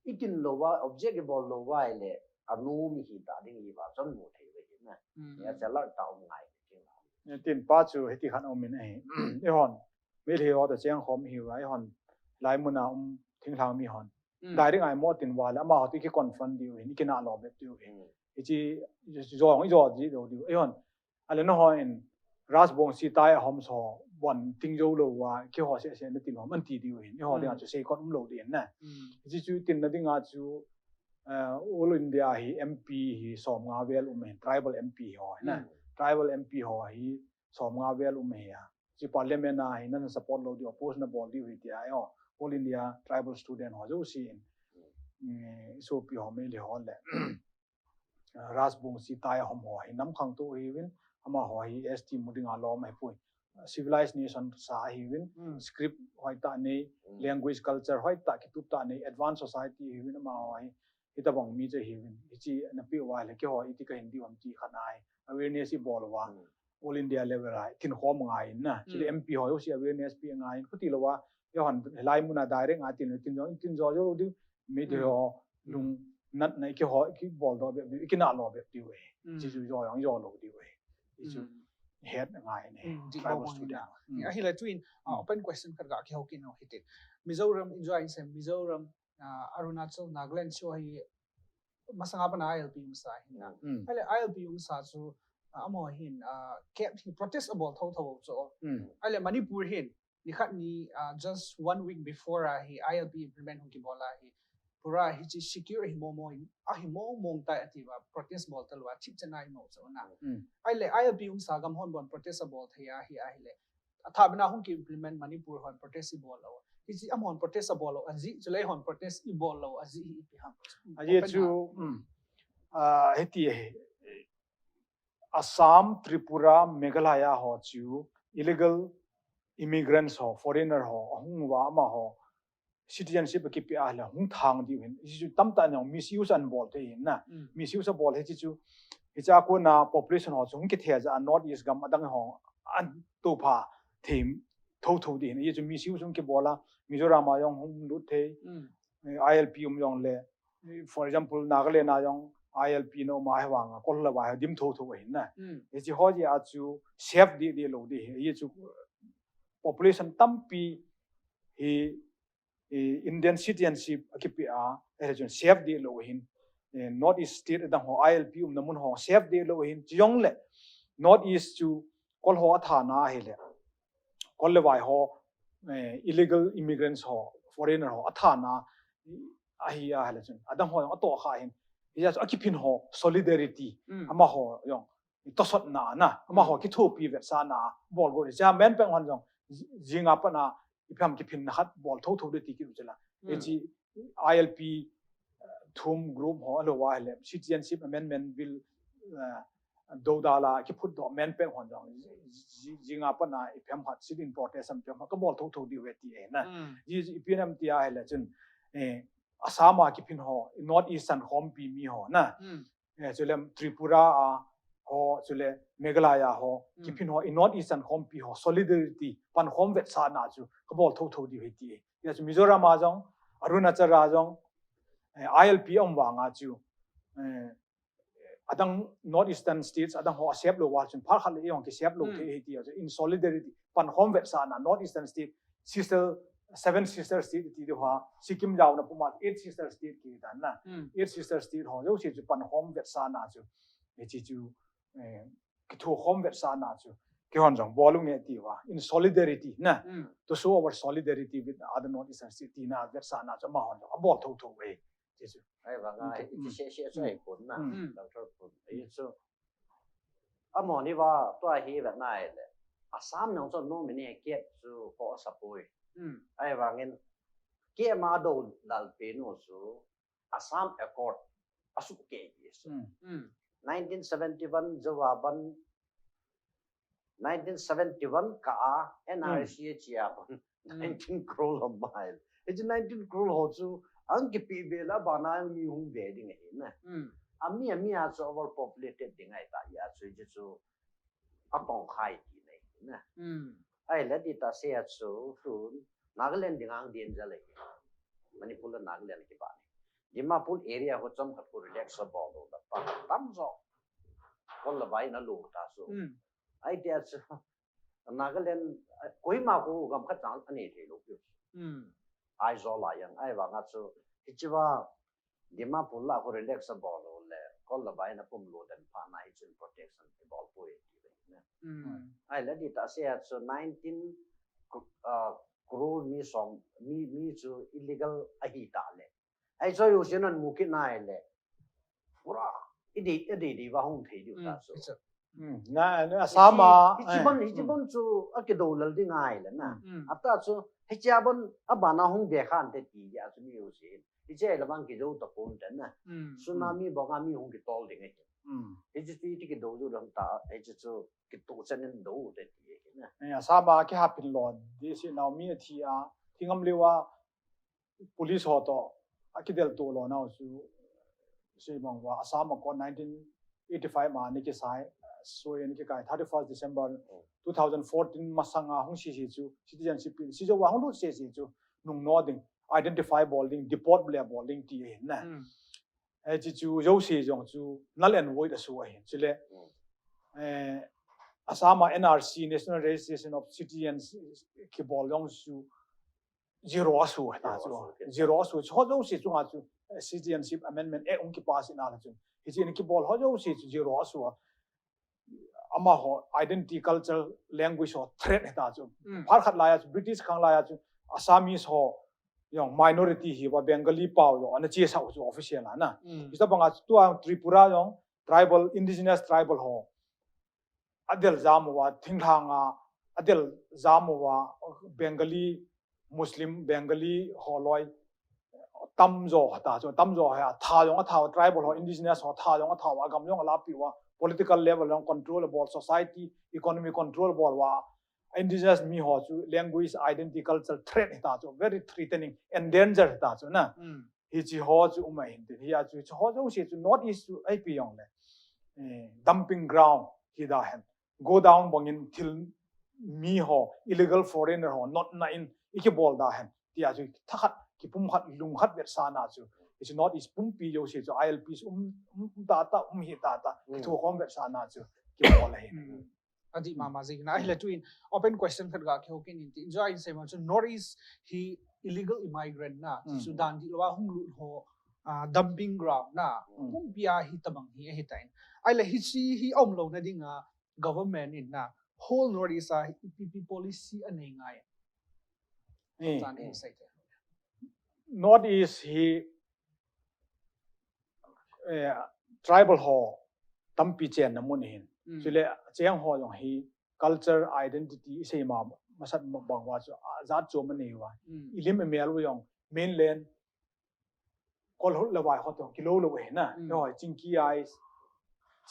ikin lou uva, object ibol lou uva ahile, anu mi hita ding hi va chun mu thei uve na. Mm. Hiche alert tah a um ngai. Tin pa chu hiti khat um in ahi. Eihon, Meitei ho toh cheng khom ihiuva, eihon, hilai mun a um thinglhang mi hon. Mm. Direct a imo tin uva le, amaho toh kiconfront diu ahin, ikinah lou bep diu ahin. Mm. Hiche, jo, jo, ji lou diu. Eihon, ahile nangho in, Rajbongshi, Tai, Ahom ho, bon ting jou lou uva, keiho sese natin uva, aman ti diu ahin. Eiho Mm. dinga chu seikot umlou ding ahi na. Mm. Hiche chu tin na dinga chu, eh, All India hi M P hi som nga vel um ahin, tribal M P ho ahi na. Mm. Tribal M P ho hi som nga vel um ahi a. Hiche parliament a hi nan support lou diu, oppose nabol diu ahi tia, eiho All India Tribal Student ho jouse in, mm, sopi ho, Meitei ho le, Rajbongshi, Tai, Ahom ho hi nam khangtou ahiuvin, amaho hi S T mu dinga lom ahipoi. Civilized nation sa ahiuvin, Mm. script hoitah nei, Mm. language, culture hoitah kitup tah nei, advanced society ahiuvin, amaho hi, hitobang mi chu ahiuvin. Hiche napeh uva le, keiho iti kahin diu ham ti khat ahi. awareness ibol uva. All India level a tin khom ngai in na. Chule M P ho jouse awareness pe ngai in. Khuti louva, johan lai muna direct ngai tin, tin jo, tin jo jo di, mi di ho, lung nat na iki ho, iki bol do be, iki na lo be di we. Chi chu jo jong jo lo di we. Chi chu het ngai ne. Tribal student. Ahile tuin, open question khat ga kihou kit nau hite. Mizoram enjoy in sem, Mizoram, Arunachal, Nagaland chu hi masanga pana I L P umsa hi na. Ahile I L P umsa chu, amaho hin, CAT hi protest abol thotho chu. Ahile Manipur hin, nikhat ni, just one week before a hi I L P implement hung kibol a hi. Pura hichi secure hi momo in, ahi momo tai ati uva protest bol talou a thip chana hi mo chu na. Ahile I L P umsa gam hon bon protest abol thei a hi ahile. Athah bena hung ki implement Manipur hon protest ibol lou. Hichi amahon protest abol lou, ajeh chule hon protest ibol lou, ajeh hi ipi ham. Ajeh chu, um, ah, hiti hi, Assam, Tripura, Meghalaya ho chu illegal immigrants ho, foreigner ho, ahung uva amaho citizenship akipe a le hung thang diu hin. Hichu tamtah in misuse anbol thei hin na. Misuse abol hi chu. Hicha kona population ho chu hung kithei a North East gam adang ho an topha thei thotho di hin. Hichu misuse hung kibol a Mizoram a jong hung lut thei. I L P um jong le. For example, Nagaland a jong I L P na um a hi vang a, Kol le Vai ho dim thotho hin na. Hichi ho jeh a chu safe di di lou di hi. Hichu population tampi hi Indian citizenship akipe a, eh, chun safe di lou hin, eh, North East state adang ho I L P umna mun ho safe di lou hin, chujong le North East chu Kol ho athana hile, Kol le Vai ho, eh, illegal immigrants ho, foreigner ho athana ahi a hile chun, adang ho jong atoh kha hin, hijeh chun akiphin ho solidarity, amaho jong tosotna na, amaho kithopi vetsahna, bol go cha men peng hon jong, jinga pana, ipi ham kiphinna khat bol thotho di ti kiu chula. Hichi I L P, uh, thum group ho alo va hile, Citizenship Amendment Bill, uh, do dala kiphut do men peng hon jong, jinga pana ipi ham khat sit-in protest am ipi ham khat kabol thotho di ve ti e na. Ji, ji ipi nam ti a hile chun, eh, Assam a kiphin ho, North Eastern khompi mi ho na. Eh, chule Tripura a ho, chule Meghalaya ho, kiphin ho, i North Eastern khompi ho, solidarity, pankhom vetsahna chu kabol thotho di ve ti e. Hichu Mizoram a jong, Arunachal a jong, eh, I L P um vanga chu, eh, adang North Eastern states, adang ho a safe lou va chun, phat khat le jong ki safe lou thei hi ti a chu, in solidarity, pankhom vetsahna, North Eastern state, sister, seven sister state ti di ho, Sikkim jaona puma, eight sister state ki dan na. Eight sister state ho, jouse chu pankhom vetsahna chu, hichi chu, eh, kithokhom vetsahna chu, kihon jong bol u nge ti va, in solidarity na, to show our solidarity with other North Eastern state ti na vetsahna chu, amahon jong abol thotho ve. Hichu. Ahivanga, hichi se se chu ahipon na, doctor pon. Hichu. Amahon hi va, tua hi ve nai le. Assam nang chu nominee CAT chu ko asapoi. Ahivangin, CAT ma do lal pe nu chu, Assam Accord, asuh kei ti chu. Nineteen seventy-one, Jawaban, nineteen seventy-one ka a, N R C a chia ban, nineteen crore ho mai. Hichi nineteen crore ho chu, ang kipi be la bana mi hung be ding ahi na. Ami, ami a chu overpopulated ding ahi ta, ya chu, hichi chu, atong khai ti nei na. Ahile di ta se a chu, tun, Nagaland ding ang din ja le. Manipur le Nagaland kiba ni. Dimapur area ho chom khat ko relax a bol lo da pa tam jo. Kol le Vai na lo ta so. Ai tia chu Nagaland, Kohima ko gam khat chang ani thei lo pi. Aizawl a jong, ahivanga chu, hichi va Dimapur la ko relax a bol lo le, Kol le Vai na pum lo den pa na hi chun protection ibol poi ti ve na. Ahile di ta se a chu nineteen cro-, ah, crore mi som, mi, mi chu illegal ahi ta le. Ai chu jouse nan mu kit nai le. Pura, i di, i di di va hung thei diu ta chu. Na, na, Assam a, hichi, hichi bon, hichi bon chu, akido lal ding ngai le na. Ata chu, hichia bon, abana hung be khan te ti, ya chu mi jouse. Hichia le bang kido ta pon te na. Tsunami bang a mi hung kitol ding e. Hichi ti, ti kido ju dam ta, hichi chu, kitu chen in do te ti e na. Eh, Assam a kihapin lo, di si nau mi thi a, thi ngam liu a, police ho to, akidel tu lo nau chu, si mong wa, Assam a ko nineteen eighty-five ma ni kisai, Soin kikai thirty-first December two thousand fourteen masanga hung sisi chu citizenship bill sijou a hung lut sisi chu nungno ding, identify bol ding, deport le bol ding ti ahin na. Hichi chu jouse jong chu null and void asu ahin. Chule eh, Assam a N R C, National Registration of Citizens, kibol jong chu zero asu ta chu. Zero asu. Chu ho jouse chunga chu eh, Citizenship Amendment Act hung kipass ina la chu. Hichi in kibol ho jouse chu zero asu a. Amaho identity, culture, language ho threat hita chu. Phat khat laiya chu British khang laiya chu Assamese ho jong minority hiuva Bengali pao jong ana chesah u chu official a na. Hitabanga chu tua Tripura jong tribal, indigenous tribal ho adel jam uva, thinglhanga adel jam uva, Bengali, Muslim, Bengali ho loi tamjo hita chu, tamjo hi atha jong atha, tribal ho, indigenous ho atha jong atha, agam jong alapi uva, political level jong control abol, society, economy control abol uva, indigenous mi ho chu language, identity, culture threat hita chu, very threatening, endanger hita chu na. Hichi ho chu um ahin tin. Hia chu, chu ho jouse chu North East chu ipi jong le eh, dumping ground hida hen. Go down bangin thil mi ho, illegal foreigner ho notna in ikibol da hen. Tia chu thakhat, kipum khat, lung khat vetsahna chu. Hichu North East pumpi jouse chu I L Ps um, um, um tata, um hi tata. Kithukhom vetsahna chu kibol ahi. Adih mama jing na, ahile tuin open question khat ga kihou kit in tin. Join sei ma chu North East hi illegal immigrant na, chu dan dih lou a hung lut ho, ah, dumping ground na, pumpi a hitabang hi ahitan. Ahile hichi hi aum louna dinga government in na, whole North East a hi ipi ipi policy anei ngai. Chan in sei te. North East hi eh, tribal ho tampi chenna mun ahin. Chule cheng ho jong hi culture identity isei ma masat bang uva chu ajat chu anei uva. Ilim imel u jong mainland Kol hut le vai ho toh kilou lou ahi na. Hoi, Chinky eyes,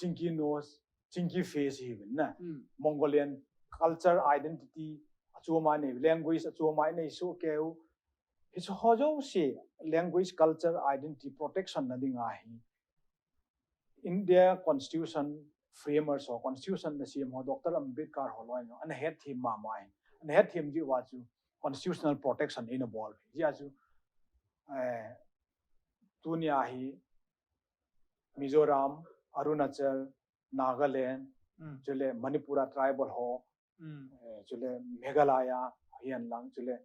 Chinky nose, Chinky face hiuvin na. Mongolian culture identity achom a nei, language achom a nei soh kei u. Hichu ho jouse language, culture, identity protection na dinga hi India Constitution framers ho, Constitution na sem ho, Doctor Ambedkar ho loi jong ana hetthem mama in. Ana hetthem jeh uva chu constitutional protection eina bol. Hijeh a chu eh, tunia hi Mizoram, Arunachal, Nagaland, chule Manipur a tribal ho, eh, chule Meghalaya, hihen lang, chule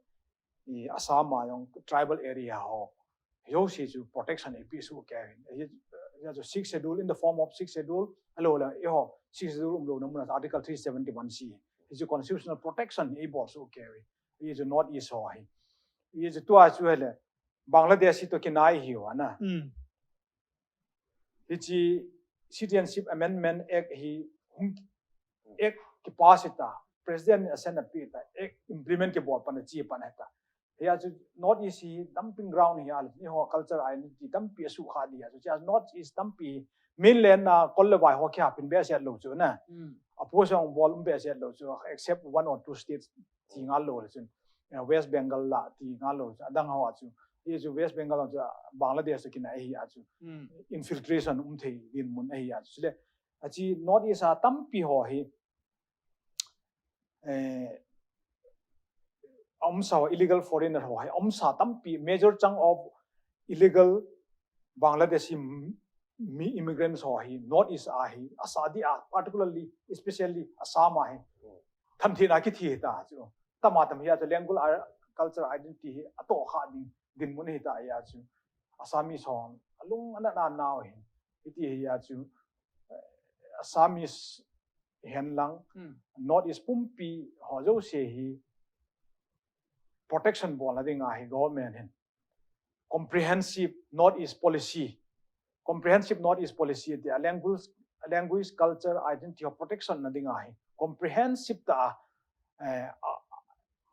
i Assam a jong tribal area ho. Jouse chu protection eipeh soh kei u ahin. Hijeh a chu Sixth Schedule in the form of Sixth Schedule, ahilou le, eiho, Sixth Schedule umlouna mun a Article three seventy-one C. Hichu constitutional protection eibol soh kei u ahi. Hichu North East ho hi. Hichu tua chu hile, Bangladesh hi toh kinai hiu ana. Hichi Citizenship Amendment Act hi hung Act kipass ta, President in assent apeh ta, Act implement kibol pan achi pan hita. Hia chu North East hi dumping ground hi ahile, eiho culture identity tampi asukha di ahi chu. Chia North East tampi mainland a kol le vai ho kihapin behseh lou chu na. Apost jong bol um behseh lou chu, except one or two states ti ngal lou le chun. Eh, West Bengal la ti ngal lou chu. Adang ho a chu. Hichu West Bengal chu Bangladesh toh kinai ahi a chu. Infiltration um thei dinmun ahi a chu. Chule, achi North East a tampi ho hi eh, aumsa ho, illegal foreigner ho hi, aumsa tampi, major chunk of illegal Bangladeshi m-, mi immigrants ho hi, North East a hi, asa di a, particularly, especially Assam a hi, thanthina kithi ta chu. Tama tam hi a chu, language, culture, identity hi, atohkha ding, dinmun hi ta hi a chu. Assamese ho, alung ana na nau hi, hiti hi a chu, eh, Assamese hihen lang, North East pumpi ho jouse hi protection bolna dinga hi government hin comprehensive North East policy, comprehensive North East policy tia language, language, culture, identity ho protection na dinga hi comprehensive ta, eh, a,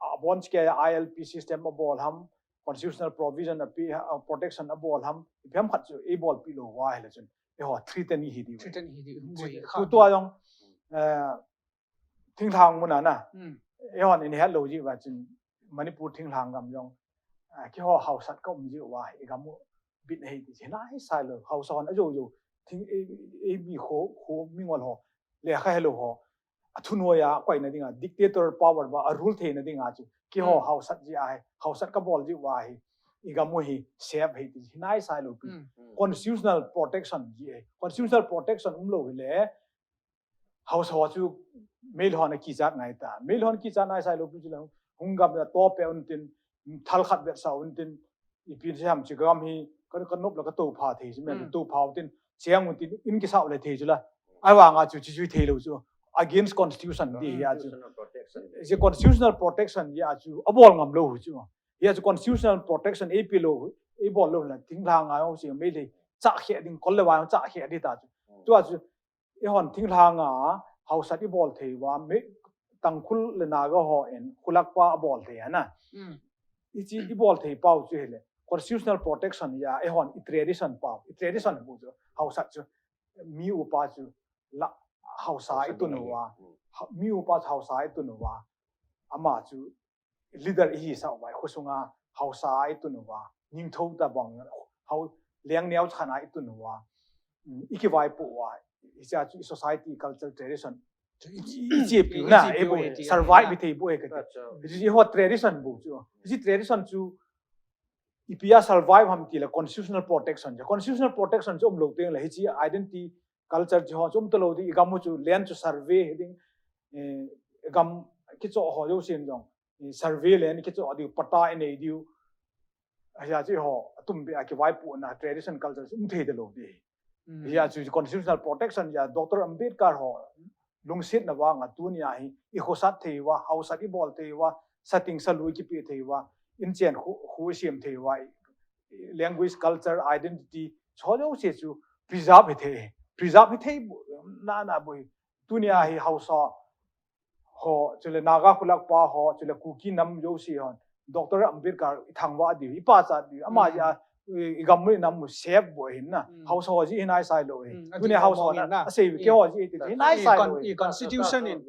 a, abon cheh a I L P system abol ham, constitutional provision api, a protection abol ham, ipi ham khat chu eibolpeh lou uva ahile chun, eiho threaten ihi diu. Threaten ihi diu. Hung boi kha. Tua jong, eh, thinglhang mun a na. Eihon ihet lou jeh uva chun Manipur thinglhang gam jong, ah, keiho haosat ka um jeh uva, igam u bit ahi ti chena hi sai lou. Haosa hon ajou jou. Thing, ei, ei mi kho, kho mingol ho. lekha helou ho, athunoi a koina dinga, dictator power ba, a rule theina dinga chu, keiho hausat jeh ahi, hausat kabol jeh uva hi, igam u hi safe hi ti hi naisai lou pi. Constitutional protection jeh ahi. Constitutional protection umlou hile, hausat ho chu Meitei hon akichat ngai ta. Meitei hon kichat naisai lou pi chu la, hung gam la tope untin, thal khat vetsah untin, ipi ham chi gam hi, ka, ka nop la ka toupha thei chu, men toupha untin, cheng untin, in kisah le thei chu la. Ahivanga chu, chi chu theilou chu. Against constitution ti hi a chu. Constitutional protection. Is a constitutional protection hi a chu, abol ngam lou chu. Hi a chu constitutional protection eipeh lou, eibol lou la, thinglhang a ho chi Meitei, chah khe ding, kol le vai chah khe ding ta chu. Tua chu, eihon thinglhang a, hausat ibol thei uva, mi, Tangkhul le Naga hon, khulakpa abol thei ana. Hichi ibol thei pau chu hile, constitutional protection a, eihon i tradition pau, i tradition bu chu, hausat chu, mi upa chu, la, hausa itun uva, ha, mi upa chu hausa itun uva, ama chu, leader ihisah uva, khosunga, hausa itun uva, ningthou tabang, hau, lengneo khat a itun uva, mm, ikivaipoh uva, hichea chu i society, culture, tradition, i, i, ichepi u na, ichepi u, survive thei bu e kati. Hichu eiho tradition bu chu. Hichi tradition chu, ipi a survive ham tile constitutional protection chu. Constitutional protection chu umlou teng le, hichi identity, culture chi ho chu um talou ding, igam u chu land chu survey hi ding, eh, gam kichoh ho jouse in jong, eh, survey land kichoh diu, patta inei diu, ahi a chu ho, atum beh a kivaipohna, tradition culture chu um thei talou ding. Hi a chu constitutional protection a, Doctor Ambedkar ho, lungsetna vanga tunia hi, ikhosat thei uva, hausat ibol thei uva, sating salu ikipe thei uva, inchen khu, khu isem thei uva, language, culture, identity, chu jouse chu preserve hithei, preserve hithei bu, na, na bu hi. Tunia hi hausa ho, chule Naga khulakpa ho, chule Kuki nam jouse hon, Doctor Ambedkar ithangvah diu, ipachat diu, ama a, i, igam u nam u safe bu ahin na. Hausa ho jeh hi naisai lou hi. Tunia hausa ho na, asei keiho jeh hi naisai lou hi. I constitution in.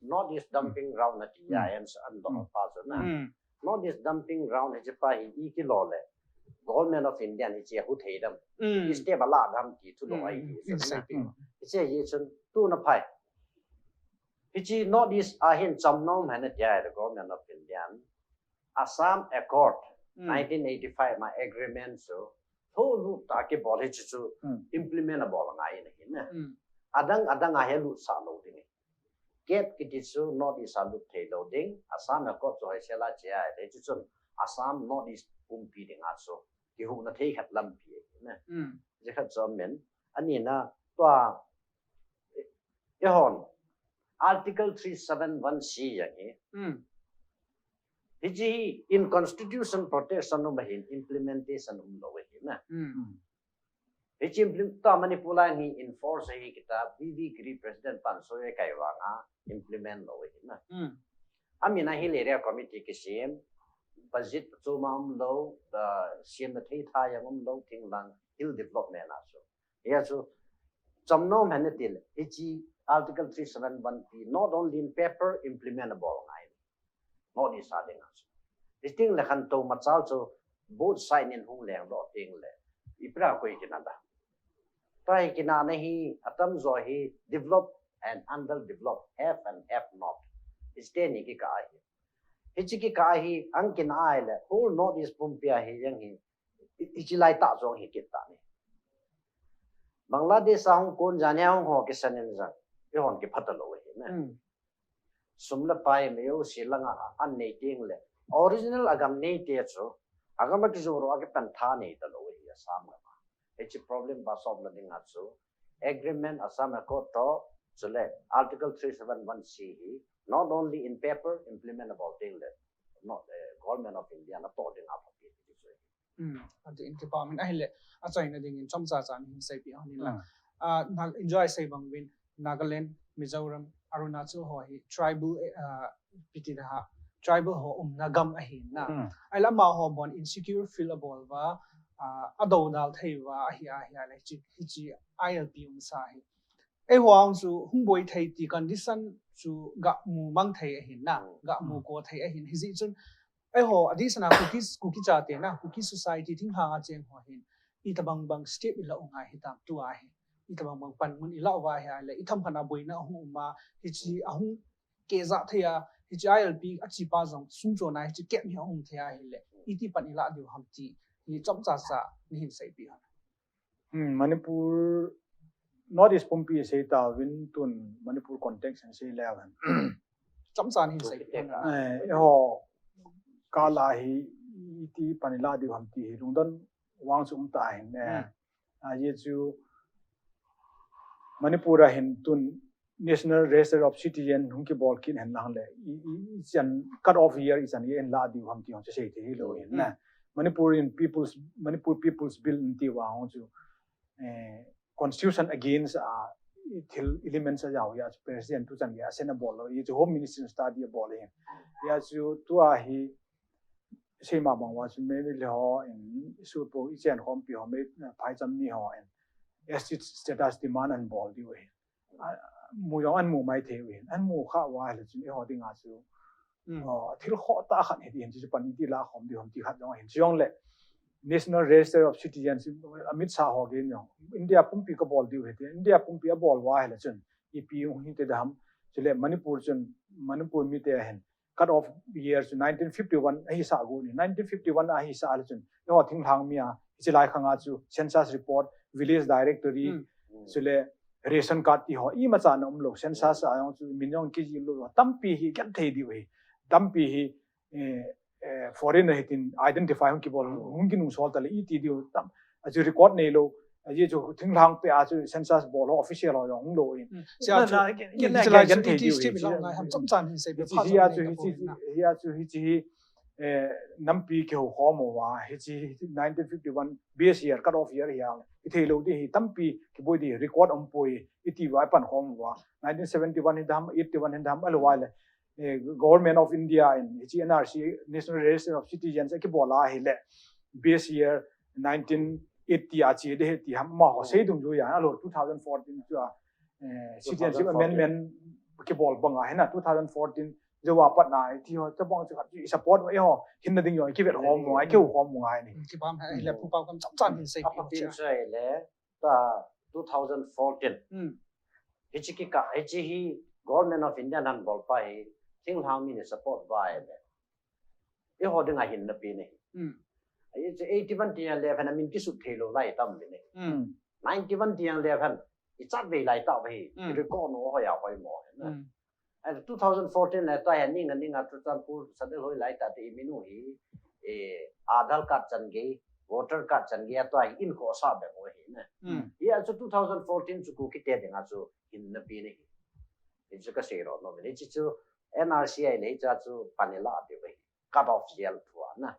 North East dumping ground nati a, an, an dong pa chu na. North East dumping ground hichi pa hi ikilo le, Government of India hichi ahu thei dem, step ala dem ti thu lo ahi. Hichi hi chun tuna phai. Hichi North East a hin chamnom hena tia le Government of India, Assam Accord, nineteen eighty-five ma agreement chu, tholu ta kibol hichi chu implement abol ngai na hin na. Adang, adang a hi lutsah lou ding. Gap kiti chu North East a lut thei lou ding, Assam Accord chu hoisel a che a, hichi chun Assam North East pumpi dinga chu kihuhna thei khat lampi ahi na. Hichi khat chu amen, anina tua, eihon, Article three seven one C jong hi. Hichi hi in constitution protection um ahin, implementation umlou ahi na. Hichi implement ta Manipur a hi enforce ahi kita, V V Giri President pan soh e kai vanga implement lou ahi na. Amin a Hill Area Committee kisem, budget chu ma umlou, semna thei tha jong umlou, thinglhang hill development a chu. Hia chu, chamnom hena tile, hichi Article three seven one P, not only in paper, implement abol ngai. North East a dinga chu. Hiting le khantou machal chu, both side in hung lengdoh ting le, ipi a koi kinah da. Tua hi kinahna hi, atamjo hi, developed and underdeveloped, have and have not. Hichi teni kikah ahi. Hichi kikah ahi, ang kinah ahile, whole North East pumpi a hi, jong hi, i, hichi laitah jong hi kit ta ni. Bangladesh a hung kon jania hung ho kisan in jong, eihon kipha talou ahi na. Sum le pai mi jouse langa an nei ting le, original agam neite chu, agam a kijou ro a kipan tha nei talou ahi Assam gam a. Hichi problem ba solve na dinga chu, agreement Assam Accord toh, chule Article three seven one C hi, not only in paper, implement abol ting le, not, eh, Government of India natoh dinga phapi ti chu. Ati in kipa min ahile, achaina dingin chomcha cha min seipeh hon in la. Ah, na enjoy sei bang uvin, Nagaland, Mizoram, Arunachal ho hi tribal, eh, ah, ipi ti da ha, tribal ho umna gam ahi na. Ahile amaho bon insecure feel abol uva, ah, adodal thei uva ahi, ahi, ahile hichi, hichi I L P umsa hi. Eiho a chu hung boi thei ti condition chu ga mu mang thei ahin na, ga mu ko thei ahin. Hijeh chun, eiho, adeh sanga Kuki, Kuki chate na, Kuki society thinglhang a cheng ho hin, itobang bang step ila u ngai hitam tua hi. itobang bang panmun ilah uva ahile, itham khat a boina ahung um a, hiche ahung kehjah thei a, hiche I L P achepa jong sungchon a hiche camp hi ahung thei ahile, iti pan ilah diu ham ti hi chomcha cha nahin seipeh ham. Hmm, Manipur, North East pumpi sei tauvin tun Manipur context in sei leu hen. Chomcha nahin seipeh ham. Eh, eiho kal a hi iti pan ilah diu ham ti hi lungdon vang chu um ta hin. Eh, ajeh chu Manipur a hin tun National Register of Citizen hung kibol kit hen lang le, i, i, ichan cut off year ichan hi ilah diu ham ti hung sei thei lou hin na. Manipur in People's, Manipur People's Bill in ti uva hung chu, eh, constitution against a thil elements a jao ya chu president tu chan ya sen a bol lou, i chu home ministry study a bol hin. Ya chu tua hi seima bang uva chu Meitei ho in, Supo, ichen khompi ho, Mei, phaicham mi ho in S T status demand ahin bol diu ahi. Mu jong ahin mu mai thei u ahin. Ahin mu kha uva ahile chun eiho dinga chu thil khoh tah khat hi ti hin chu pan iti lah khom diu ham ti khat jong ahin. Chujongle National Register of Citizens, Amit Shah ho gei jong India pumpi kabol diu ahi ti. India pumpi abol uva ahile chun ipi hung hinte dam. Chule Manipur chun, Manipur mite ahin cut off year chu nineteen fifty-one ahi sah got in, nineteen fifty-one ahi sah le chun eiho thinglhang mi a hiche lai khang a chu census report, village directory, chule ration card ti ho imacha ana um lou, census a jong chu min jong kijih lou, tampi hi genthei diu ahi, tampi hi, eh, eh, foreigner hitin identify hung kibol, hung kinungsol tale iti diu tam, achu record neilou, ajeh chu thinglhang peh a chu census bol ho official ho jong hung lou in. Hiche lai genthei diu ahi. Hiche hi a chu hiche hi, eh, nampi kihou khom uva, hiche nineteen fifty-one base year, cut off year hi a, hithei lou ding hi tampi kiboi ding record um poi, iti uva ipan khom uva. Nineteen seventy-one hi dam, eighty-one hi dam, ahilou le, eh, Government of India in hiche N R C, National Register of Citizens, akibol ahile base year nineteen eighty a che ding ahi ti ham, amaho sei dungjui a, ahilou two thousand fourteen chu a, eh, Citizenship Amendment kibol bang a hin a two thousand fourteen jou a pat na, iti ho, tabang chu khat chu i support uva, eiho hinna ding jong i kivet khom u ngai, i kihou khom u ngai ni. Kipah e, ahile Pu Paokam chomcha hin seipeh. Apatin chu ahile, ta two thousand fourteen. Hiche kikah, hiche hi Government of India in ahin bol pa hi, thinglhang mi ni support uva ahile, eiho dinga hinna pen ahi. Hiche eighty-one ti a le phat a min kisut thei lou lai tam pen ahi. Ninety-one ti a le phat i chat vei lai tah uva hi, i record u hoi a hoi mo. Ahile two thousand fourteen le tua hi ning a ning a Churachandpur Sadar hoi lai tah te i min u hi, eh, Aadhaar card chan gei, voter card chan gei a tua hi in ko sa be mo hi na. Hia chu two thousand fourteen chu Kuki te dinga chu hinna pen ahi. Hichu kasei ro nom e. Hiche chu N R C ahile hiche chu pan ilah diu ahi. Cut off year thu a na.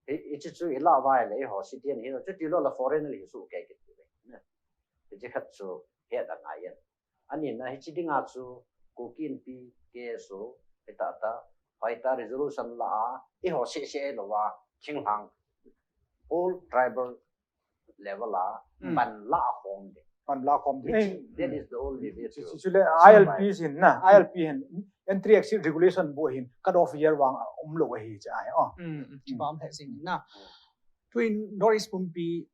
Hi, hiche chu ilah uva ahile eiho citizen hi, chuti lou le foreigner hi soh kei kit diu ahi na. Hiche khat chu het angai e. Ani na hiche dinga chu Kuki Inpi K S O, hita ta, hoitah resolution la a, eiho seh seh lou a, thinglhang, all tribal level a, pan lah khom ding. Pan lah khom ding. That is the only way to. Chule I L P hin na, I L P hin, entry exit regulation bu hin, cut off year vang um lou ahi cha ai. Oh. Kipah e jing na. Tuin North East pumpi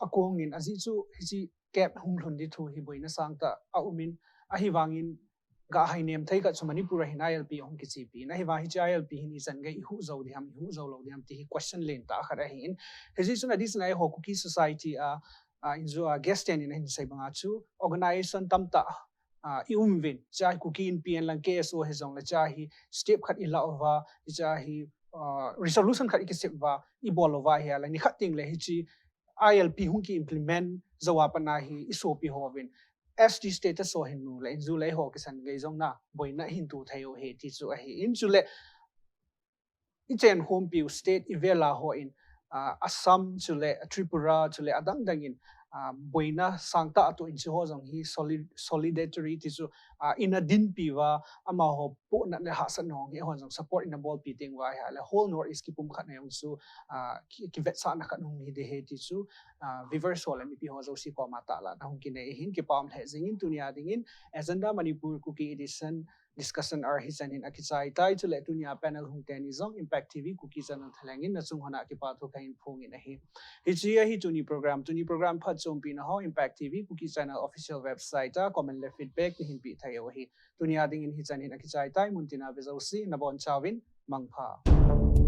akong in ajeh chu hiche camp hung lhun ding thu hi boina sangtah a um in, ahivangin gah hai nem thei khat chu Manipur a hin I L P hung kichepi in, ahivang hiche I L P hin ichan gei i huh jou ding ham, i huh jou lou ding ham ti hi question lentah khat ahi in. Hijeh chun adeh chun eiho Kuki society a, a, injo a guest ten in ahin sei banga chu organization tamtah, a, i um uvin, cha hi Kuki Inpi en lang K S O hi jong le cha hi step khat i lah uva, cha hi, a, resolution khat i kisem uva, i bol uva hi a le ni khat teng le hiche I L P hung ki implement jou a pat na hi i sopi ho vin S T status ho hin nu le inju le ho kisan gei jong na boina hin tu thei u hi ti chu ahi in. Chule i chen khompi u state i vel a ho in, ah, Assam chule Tripura chule adang dang in, ah, boina sangtah a tu in chi ho jong hi solid, solidarity ti chu, ah, ina dinpi uva amaho pohnat le hahsatna hung hi, hon jong support ina bolpi teng uva hi a le whole North East kipumkhat na jong chu, ah, ki, kivetsahna khat hung hi ding ahi ti chu, ah, viewers ho le mipi ho jouse koma tahlang na hung kinei ahin, kipa um lheh jing in. Tunia dingin Agenda Manipur Kuki Edition Discussion hour hichan hin akichai tai, chule tunia panel hung teni jong Impact T V Kuki Channel thalheng in nachung hon a kipathu kahin phong in ahi. Hiche ahi tuni program, tuni program phatchompi na ho Impact T V Kuki Channel official website a comment le feedback nahin pe thei u ahi. Tunia dingin hichan hin akichai tai, muntina ve jouse nabon chauvin mangpha.